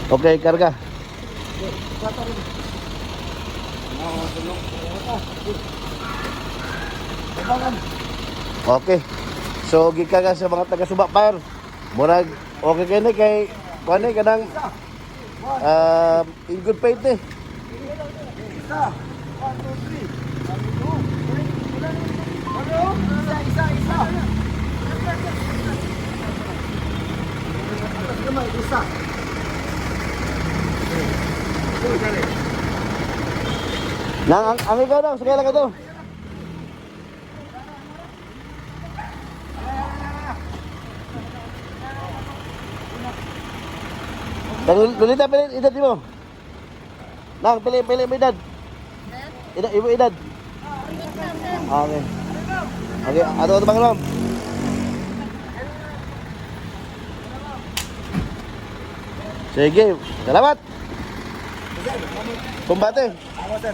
Okay, karga. Okay. So gikan ka sa mga taga Suba Fire. Murag okay kay ni kay kuan ni kanang in good faith eh. Isa. One, two, three. One, two, three. Isa, isa, isa. Atas kamay, isa. Nang ang ikaw daw, sakay lang ka daw. Lulita, pili edad mo. Nang, pili, pili mo edad. Edad, ibo edad. Okay. Okay, ato ato bang ma'am? Sige, salamat. Kumbate. Ako, sir.